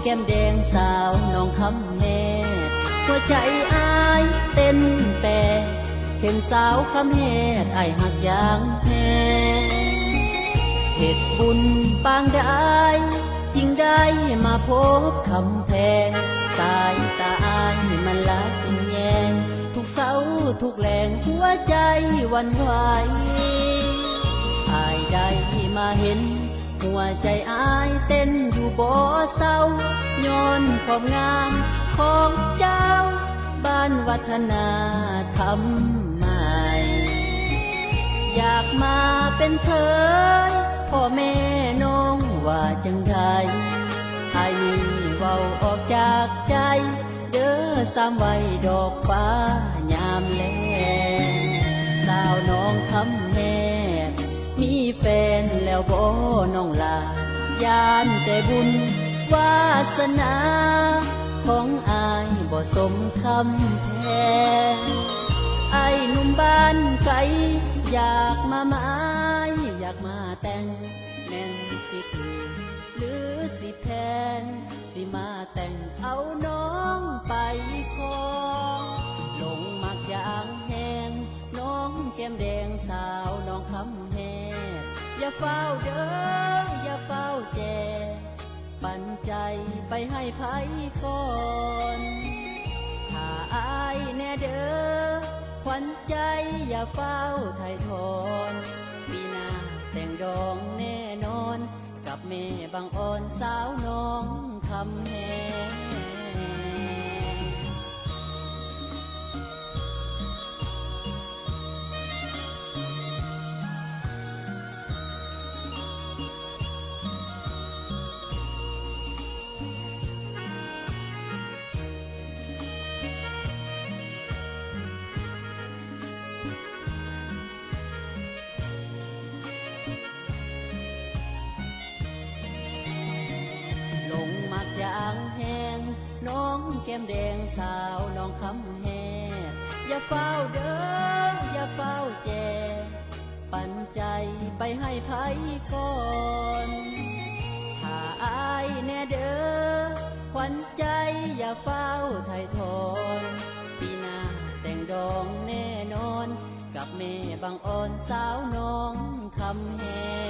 ແກ້ມແດງສາວນ້ອງຄຳແຮດ ຫົວໃຈອ້າຍເຕັ້ນແປ ເຫັນສາວຄຳແຮດ ອ້າຍຮັກຢ່າງແຮງ. ເຮັດບຸນປາງໃດ ຈຶ່ງໄດ້ມາພົບຄຳແພງ ສາຍຕາອ້າຍມັນລັກແຍງ ທຸກເຊົ້າທຸກແລງ ຫົວໃຈຫວັ່ນໄຫວ ອ້າຍໄດ້ມາເຫັນ ຫົວໃຈອ້າຍເຕັ້ນຢູ່ບໍ່ເຊົາ ຍ້ອນຄວາມງາມຂອງເຈົ້າ ບ້ານວັດທະນະທຳໃໝ່ ຢາກມາເປັນເຂີຍ ພໍ່ແມ່ນ້ອງວ່າຈັ່ງໃດ ອ້າຍນີ້ເວົ້າອອກຈາກໃຈ ເດີສາມໄວດອກຟ້າຍາມແລງ ສາວນ້ອງຄຳແຮດ ມີແຟນແລ້ວບໍ່ນ້ອງຫຼ້າ ຢ້ານແຕ່ບຸນວາສະໜາ ຂອງອ້າຍບໍ່ສົມຄຳແພງ ອ້າຍໜຸ່ມບ້ານໄກ ຢາກມາໝາຍ ຢາກມາແຕ່ງ ແມ່ນຊິຖືກ ຫຼື ຊິແພງ ຊິມາແຕ່ງເອົານ້ອງໄປຄອງ ຫຼົງມັກຢ່າງແຮງ ນ້ອງແກ້ມແດງສາວນ້ອງຄຳແຮດ ຢ່າຟ້າວເດີ ຢ່າຟ້າວແຈ ປັນໃຈໄປໃຫ້ໃຜກ່ອນ ຖ້າອ້າຍແດ່ເດີ ຂວັນໃຈຢ່າຟ້າວຖ່າຍຖອນ ປີໜ້າແຕ່ງດອງແນ່ນອນ ກັບແມ່ບັງອອນສາວນ້ອງຄຳແຮງ. ຫຼົງມັກຢ່າງແຮງ ນ້ອງແກ້ມແດງສາວນ້ອງຄຳແຮດ ຢ່າຟ້າວເດີ ຢ່າຟ້າວແຈ ປັນໃຈໄປໃຫ້ໃຜກ່ອນ ຖ້າອ້າຍແດ່ເດີ ຂວັນໃຈຢ່າຟ້າວຖ່າຍຖອນ ປີໜ້າແຕ່ງດອງແນ່ນອນ ກັບແມ່ບັງອອນສາວນ້ອງຄຳແຮງ.